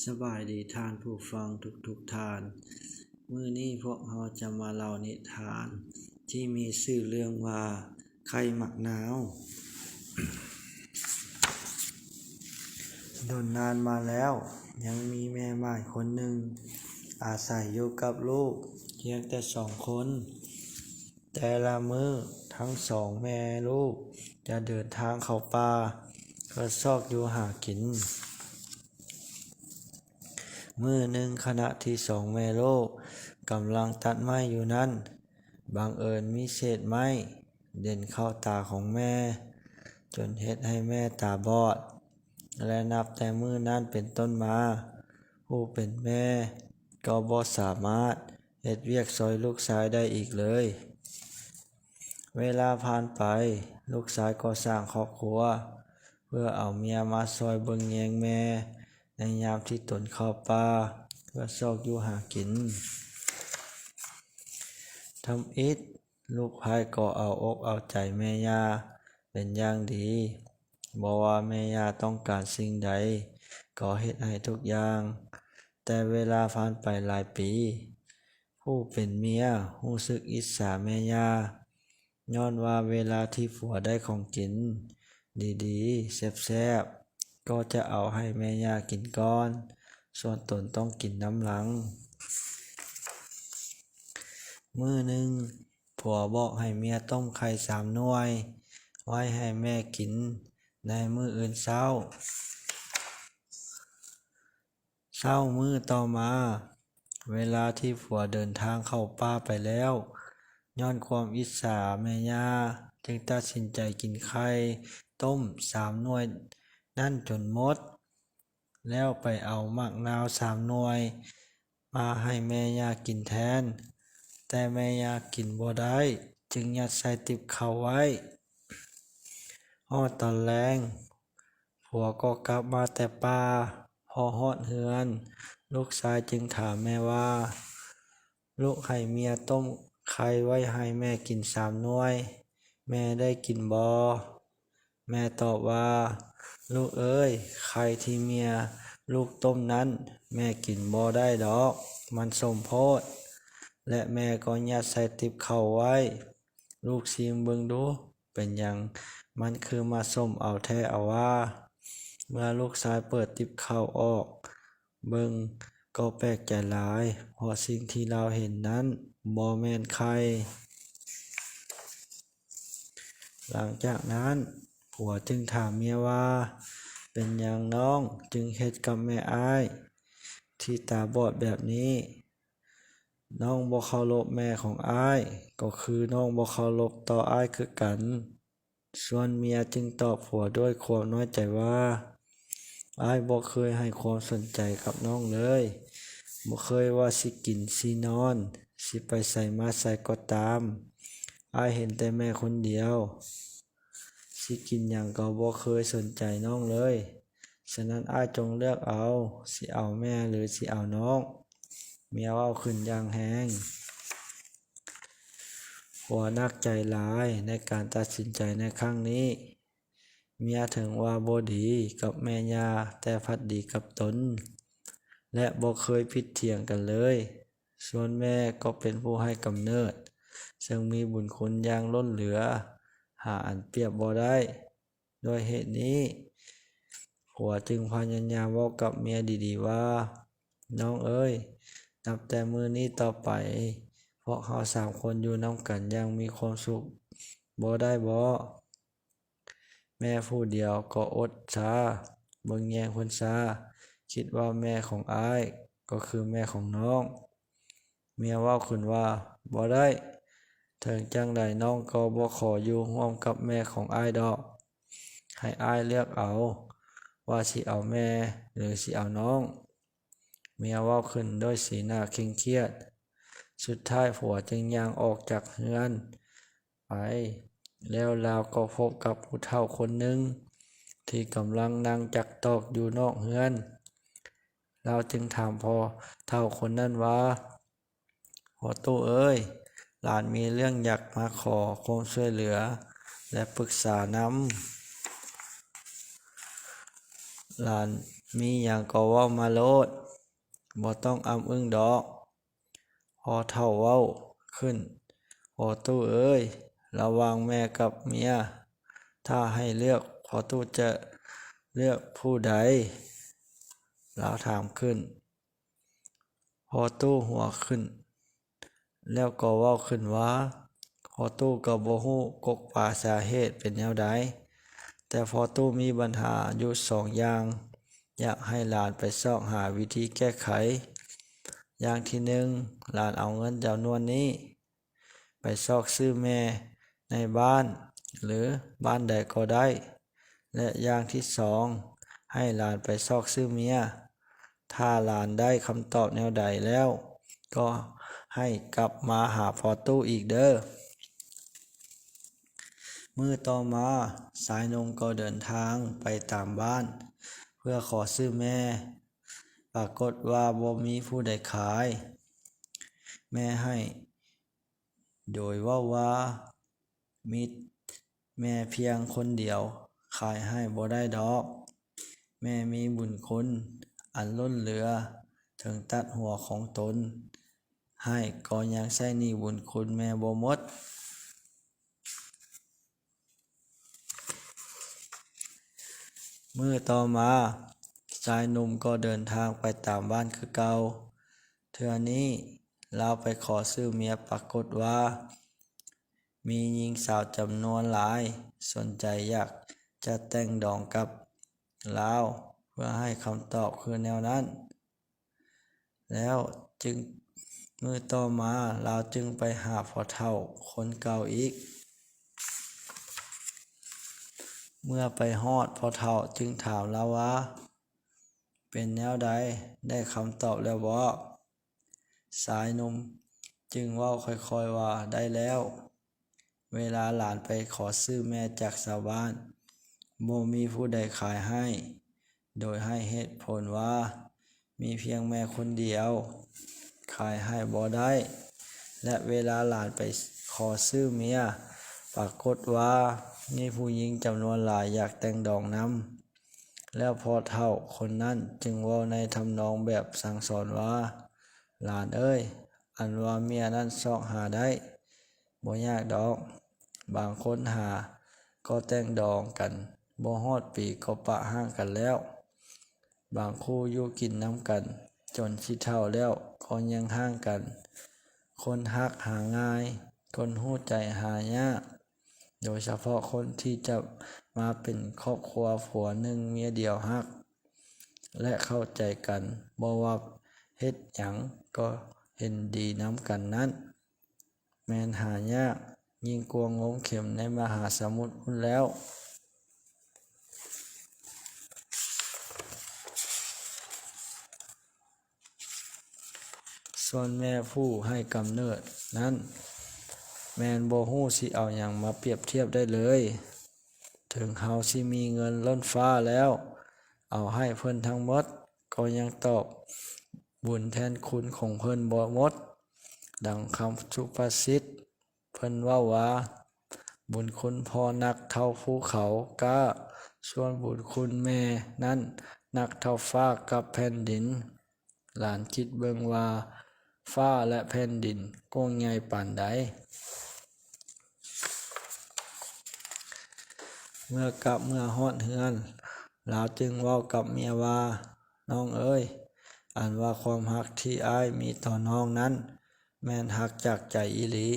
ສະບາຍດີທ່ານຜູ້ຟັງທຸກໆທ່ານ. ມື້ນີ້ພວກເຮົາຈະມາເລົ່ານິທານທີ່ມີຊື່ເລື່ອງວ່າ ໄຂ່ໝາກນາວ. ດົນນານມາແລ້ວ, ຍັງມີແມ່ໝ້າຍຄົນໜຶ່ງ ອາໄສຢູ່ກັບລູກພຽງແຕ່ສອງຄົນ. ແຕ່ລະມື້ທັງສອງແມ່ລູກຈະເດີນທາງເຂົ້າປ່າເພື່ອຊອກຢູ່ຫາກິນ. ມື້ໜຶ່ງຂະນະທີ່ສອງແມ່ລູກກຳລັງຕັດໄມ້ຢູ່ນັ້ນ, ບັງເອີນມີເສດໄມ້ເດັ່ນເຂົ້າຕາຂອງແມ່, ຈົນເຮັດໃຫ້ແມ່ຕາບອດ. ແລະ ນັບແຕ່ມື້ນັ້ນເປັນຕົ້ນມາ, ຜູ້ເປັນແມ່ກໍບໍ່ສາມາດເຮັດວຽກຊ່ອຍລູກຊາຍໄດ້ອີກເລີຍ. ເວລາຜ່ານໄປ, ລູກຊາຍກໍສ້າງຄອບຄົວ ເພື່ອເອົາເມຍມາຊ່ອຍເບິ່ງແຍງແມ່ໃນຍາມທີ່ຕົນເຂົ້າປ່າເພື່ອຊອກຢູ່ຫາກິນ. ທຳອິດ, ລູກຊາຍກໍເອົາອົກເອົາໃຈແມ່ຍ່າເປັນຢ່າງດີ, ບໍ່ວ່າແມ່ຍ່າຕ້ອງການສິ່ງໃດ ກໍເຮັດໃຫ້ທຸກຢ່າງ. ແຕ່ເວລາຜ່ານໄປຫຼາຍປີ, ຜູ້ເປັນເມຍຮູ້ສຶກອິດສາແມ່ຍ່າ, ຍ້ອນວ່າເວລາທີ່ຜົວໄດ້ຂອງກິນດີໆ ແຊບໆ ກໍຈະເອົາໃຫ້ແມ່ຍ່າກິນກ່ອນ, ສ່ວນຕົນຕ້ອງກິນນຳຫຼັງ. ມື້ໜຶ່ງ, ຜົວບອກໃຫ້ເມຍຕົ້ມໄຂ່ສາມໜ່ວຍໄວ້ໃຫ້ແມ່ກິນໃນມື້ອື່ນເຊົ້າ. ເຊົ້າມື້ຕໍ່ມາ, ເວລາທີ່ຜົວເດີນທາງເຂົ້າປ່າໄປແລ້ວ, ຍ້ອນຄວາມອິດສາແມ່ຍ່າ, ຈຶ່ງຕັດສິນໃຈກິນໄຂ່ຕົ້ມສາມໜ່ວຍນັ້ນຈົນໝົດ, ແລ້ວໄປເອົາໝາກນາວສາມໜ່ວຍມາໃຫ້ແມ່ຍ່າກິນແທນ. ແຕ່ແມ່ຍ່າກິນບໍ່ໄດ້, ຈຶ່ງຍັດໃສ່ຕິບເຂົ້າໄວ້. ຮອດຕອນແລງ, ຜົວກໍກັບມາແຕ່ປ່າ. ພໍຮອດເຮືອນ, ລູກຊາຍຈຶ່ງຖາມແມ່ວ່າ, ລູກໃຫ້ເມຍຕົ້ມໄຂ່ໄວ້ໃຫ້ແມ່ກິນສາມໜ່ວຍ, ແມ່ໄດ້ກິນບໍ່? ແມ່ຕອບວ່າ, ລູກເອີຍ, ໄຂ່ທີ່ເມຍລູກຕົ້ມນັ້ນ ແມ່ກິນບໍ່ໄດ້ດອກ, ມັນສົ້ມໂພດ. ແລະ ແມ່ກໍຍັດໃສ່ຕິບເຂົ້າໄວ້. ລູກຊີມເບິ່ງດູ, ເປັນຫຍັງມັນຄືມາສົ້ມເອົາແທ້ເອົາວ່າ? ເມື່ອລູກຊາຍເປີດຕິບເຂົ້າອອກເບິ່ງ, ກໍແປກໃຈຫຼາຍ, ເພາະສິ່ງທີ່ລາວເຫັນນັ້ນບໍ່ແມ່ນໄຂ່. ຫຼັງຈາກນັ້ນ, ຜົວຈຶ່ງຖາມເມຍວ່າ, ເປັນຫຍັງນ້ອງຈຶ່ງເຮັດກັບແມ່ອ້າຍທີ່ຕາບອດແບບນີ້? ນ້ອງບໍ່ເຄົາລົບແມ່ຂອງອ້າຍ, ກໍຄືນ້ອງບໍ່ເຄົາລົບຕໍ່ອ້າຍຄືກັນ. ສ່ວນເມຍຈຶ່ງຕອບຜົວດ້ວຍຄວາມນ້ອຍໃຈວ່າ, ອ້າຍບໍ່ເຄີຍໃຫ້ຄວາມສົນໃຈກັບນ້ອງເລີຍ. ບໍ່ເຄີຍວ່າຊິກິນ, ຊິນອນ, ຊິໄປໃສມາໃສກໍຕາມ, ອ້າຍເຫັນແຕ່ແມ່ຄົນດຽວ. ຊິກິນຫຍັງກໍບໍ່ເຄີຍສົນໃຈນ້ອງເລີຍ. ສະນັ້ນອ້າຍຈົ່ງເລືອກເອົາ, ຊິເອົາແມ່ ຫຼື ຊິເອົານ້ອງ? ເມຍເວົ້າຂຶ້ນຢ່າງແຮງ. ຜົວໜັກໃຈຫຼາຍໃນການຕັດສິນໃຈໃນຄັ້ງນີ້. ເມຍເຖິງວ່າບໍ່ດີກັບແມ່ຍ່າ, ແຕ່ພັດດີກັບຕົນ ແລະ ບໍ່ເຄີຍຜິດຖຽງກັນເລີຍ. ສ່ວນແມ່ກໍເປັນຜູ້ໃຫ້ກຳເນີດ, ເຊິ່ງມີບຸນຄຸນຢ່າງລົ້ນເຫຼືອ, ຫາອັນປຽບບໍ່ໄດ້. ດ້ວຍເຫດນີ້, ຜົວຈຶ່ງພະຍາຍາມເວົ້າກັບເມຍດີໆວ່າ, ນ້ອງເອີຍ, ນັບແຕ່ມື້ນີ້ຕໍ່ໄປ, ພວກເຮົາສາມຄົນຢູ່ນຳກັນຢ່າງມີຄວາມສຸກບໍ່ໄດ້ບໍ? ແມ່ຜູ້ດຽວກໍອົດຊາເບິ່ງແຍງຄົນຊາ, ຄິດວ່າແມ່ຂອງອ້າຍກໍຄືແມ່ຂອງນ້ອງ. ເມຍເວົ້າຂຶ້ນວ່າ, ບໍ່ໄດ້, ເຖິງຈັ່ງໃດນ້ອງກໍບໍ່ຂໍຢູ່ຮ່ວມກັບແມ່ຂອງອ້າຍດອກ. ໃຫ້ອ້າຍເລືອກເອົາວ່າຊິເອົາແມ່ ຫຼື ຊິເອົານ້ອງ. ເມຍເວົ້າຂຶ້ນດ້ວຍສີໜ້າເຄັ່ງຄຽດ. ສຸດທ້າຍຜົວຈຶ່ງຍ່າງອອກຈາກເຮືອນໄປ, ແລ້ວລາວກໍພົບກັບຜູ້ເຖົ້າຄົນໜຶ່ງທີ່ກຳລັງນັ່ງຈັກຕອກຢູ່ນອກເຮືອນ. ລາວຈຶ່ງຖາມພໍ່ເຖົ້າຄົນນັ້ນວ່າ, ພໍ່ຕູ້ເອີຍ, ຫຼານມີເລື່ອງຢາກມາຂໍຄວາມຊ່ວຍເຫຼືອ ແລະ ປຶກສານຳ. ຫຼານມີຫຍັງກໍເວົ້າມາໂລດ, ບໍ່ຕ້ອງອ້ຳອຶ້ງດອກ. ພໍ່ເຖົ້າເວົ້າຂຶ້ນ, ພໍ່ຕູ້ເອີຍ, ລະຫວ່າງແມ່ກັບເມຍ, ຖ້າໃຫ້ເລືອກ, ພໍ່ຕູ້ຈະເລືອກຜູ້ໃດ? ລາວຖາມຂຶ້ນ. ພໍ່ຕູ້ຫົວຂຶ້ນ ແລ້ວກໍເວົ້າຂຶ້ນວ່າ, ພໍ່ຕູ້ກໍບໍ່ຮູ້ກົກປາສາເຫດເປັນແນວໃດ, ແຕ່ພໍ່ຕູ້ມີບັນຫາຢູ່ສອງຢ່າງ, ຢາກໃຫ້ຫຼານໄປຊອກຫາວິທີແກ້ໄຂ. ຢ່າງທີໜຶ່ງ, ຫຼານເອົາເງິນຈຳນວນນີ້ ໄປຊອກຊື້ແມ່ໃນບ້ານ ຫຼື ບ້ານໃດກໍໄດ້ ແລະ ຢ່າງທີສອງ, ໃຫ້ຫຼານໄປຊອກຊື້ເມຍ. ຖ້າຫຼານໄດ້ຄຳຕອບແນວໃດແລ້ວ, ກໍໃຫ້ກັບມາຫາພໍ່ຕູ້ອີກເດີ້. ມື້ຕໍ່ມາ, ຊາຍໜຸ່ມກໍເດີນທາງໄປຕາມບ້ານ ເພື່ອຂໍຊື້ແມ່. ປາກົດວ່າບໍ່ມີຜູ້ໃດຂາຍແມ່ໃຫ້. ໂດຍເວົ້າວ່າ ມີແມ່ພຽງຄົນດຽວ ຂາຍໃຫ້ບໍ່ໄດ້ດອກ. ແມ່ມີບຸນຄຸນອັນລົ້ນເຫຼືອ ເຖິງຕັດຫົວຂອງຕົນໃຫ້ ກໍຍັງໃຊ້ໜີ້ບຸນຄຸນແມ່ບໍ່ໝົດ. ມື້ຕໍ່ມາ, ຊາຍໜຸ່ມກໍເດີນທາງໄປຕາມບ້ານຄືເກົ່າ. ເທື່ອນີ້ລາວໄປຂໍຊື້ເມຍ, ປາກົດວ່າມີຍິງສາວຈຳນວນຫຼາຍສົນໃຈຢາກຈະແຕ່ງດອງກັບລາວ ເພື່ອໃຫ້ຄຳຕອບຄືແນວນັ້ນ. ແລ້ວຈຶ່ງ, ມື້ຕໍ່ມາລາວຈຶ່ງໄປຫາພໍ່ເຖົ້າຄົນເກົ່າອີກ. ເມື່ອໄປຮອດ, ພໍ່ເຖົ້າຈຶ່ງຖາມລາວວ່າ, ເປັນແນວໃດ, ໄດ້ຄຳຕອບແລ້ວບໍ? ຊາຍໜຸ່ມຈຶ່ງເວົ້າຄ່ອຍໆວ່າ, ໄດ້ແລ້ວ. ເວລາຫຼານໄປຂໍຊື້ແມ່ຈາກຊາວບ້ານ, ບໍ່ມີຜູ້ໃດຂາຍໃຫ້, ໂດຍໃຫ້ເຫດຜົນວ່າ ມີພຽງແມ່ຄົນດຽວ ຂາຍໃຫ້ບໍ່ໄດ້. ແລະ ເວລາຫຼານໄປຂໍຊື້ເມຍ, ປາກົດວ່າມີຜູ້ຍິງຈຳນວນຫຼາຍຢາກແຕ່ງດອງນຳ. ແລ້ວພໍ່ເຖົ້າຄົນນັ້ນຈຶ່ງເວົ້າໃນທຳນອງແບບສັ່ງສອນວ່າ, ຫຼານເອີຍ, ອັນວ່າເມຍນັ້ນຊອກຫາໄດ້ ບໍ່ຍາກດອກ. ບາງຄົນຫາກໍແຕ່ງດອງກັນບໍ່ຮອດປີກໍປະຮ້າງກັນແລ້ວ. ບາງຄູ່ຢູ່ກິນນຳກັນຈົນຊິເຖົ້າແລ້ວກໍຍັງຮ້າງກັນ. ຄົນຮັກຫາງ່າຍ, ຄົນຮູ້ໃຈຫາຍາກ, ໂດຍສະເພາະຄົນທີ່ຈະມາເປັນຄອບຄົວຜົວໜຶ່ງເມຍດຽວຮັກ ແລະ ເຂົ້າໃຈກັນ, ບໍ່ວ່າເຮັດຫຍັງກໍເຫັນດີນຳກັນນັ້ນ ແມ່ນຫາຍາກຍິ່ງກວ່າງົງເຂັມໃນມະຫາສະໝຸດພຸ້ນແລ້ວ. ສ່ວນແມ່ຜູ້ໃຫ້ກຳເນີດນັ້ນ ແມ່ນບໍ່ຮູ້ຊິເອົາຫຍັງມາປຽບທຽບໄດ້ເລີຍ. ເຖິງເຮົາຊິມີເງິນລົ້ນຟ້າແລ້ວ ເອົາໃຫ້ເພິ່ນທັງໝົດ ກໍຍັງຕອບບຸນແທນຄຸນຂອງເພິ່ນບໍ່ໝົດ. ດັ່ງຄຳສຸພາສິດເພິ່ນເວົ້າວ່າ, ບຸນຄຸນພໍ່ໜັກເທົ່າພູເຂົາກ້າ, ສ່ວນບຸນຄຸນແມ່ນັ້ນໜັກເທົ່າຟ້າກັບແຜ່ນດິນ. ຫຼານຄິດເບິ່ງວ່າຟ້າ ແລະ ແຜ່ນດິນກວ້າງໃຫຍ່ປານໃດ. ເມື່ອກັບເມືອຮອດເຮືອນ, ລາວຈຶ່ງເວົ້າກັບເມຍວ່າ, ນ້ອງເອີຍ, ອັນວ່າຄວາມຮັກທີ່ອ້າຍມີຕໍ່ນ້ອງນັ້ນ ແມ່ນຮັກຈາກໃຈອີ່ຫຼີ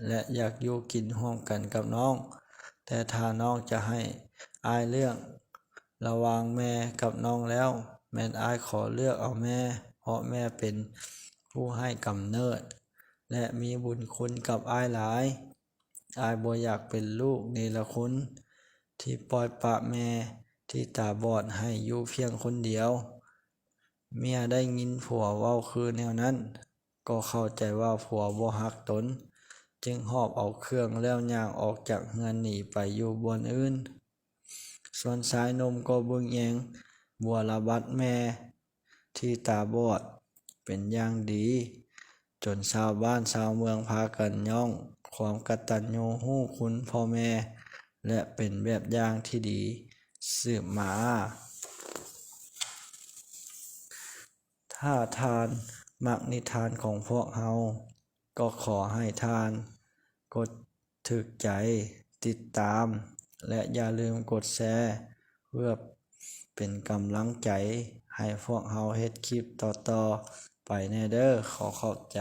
ແລະ ຢາກຢູ່ກິນຮ່ວມກັນກັບນ້ອງ. ແຕ່ຖ້ານ້ອງຈະໃຫ້ອ້າຍເລືອກລະຫວ່າງແມ່ກັບນ້ອງແລ້ວ, ແມ່ນອ້າຍຂໍເລືອກເອົາແມ່, ເພາະແມ່ເປັນຜູ້ໃຫ້ກຳເນີດ ແລະ ມີບຸນຄຸນກັບອ້າຍຫຼາຍ. ອ້າຍບໍ່ຢາກເປັນລູກເນລະຄຸນທີ່ປ່ອຍປະແມ່ທີ່ຕາບອດໃຫ້ຢູ່ພຽງຄົນດຽວ. ເມຍໄດ້ຍິນຜົວເວົ້າຄືແນວນັ້ນ ກໍເຂົ້າໃຈວ່າຜົວບໍ່ຮັກຕົນ, ຈຶ່ງຫອບເອົາເຄື່ອງແລ້ວຍ່າງອອກຈາກເຮືອນໜີໄປຢູ່ບ່ອນອື່ນ. ສ່ວນຊາຍໜຸ່ມກໍເບິ່ງແຍງບົວລະບັດແມ່ທີ່ຕາບອດເປັນຢ່າງດີ, ຈົນຊາວບ້ານຊາວເມືອງພາກັນຍ້ອງຄວາມກະຕັນຍູຮູ້ຄຸນພໍ່ແມ່ ແລະ ເປັນແບບຢ່າງທີ່ດີສືບມາ. ຖ້າທ່ານມັກນິທານຂອງພວກເຮົາ ກໍຂໍໃຫ້ທ່ານກົດຖືກໃຈ, ຕິດຕາມ ແລະ ຢ່າລືມກົດແຊ ເພື່ອເປັນກຳລັງໃຈໃຫ້ພວກເຮົາເຮັດຄລິບຕໍ່ໆໄປແດ່ເດີ້. ຂໍຂອບໃຈ.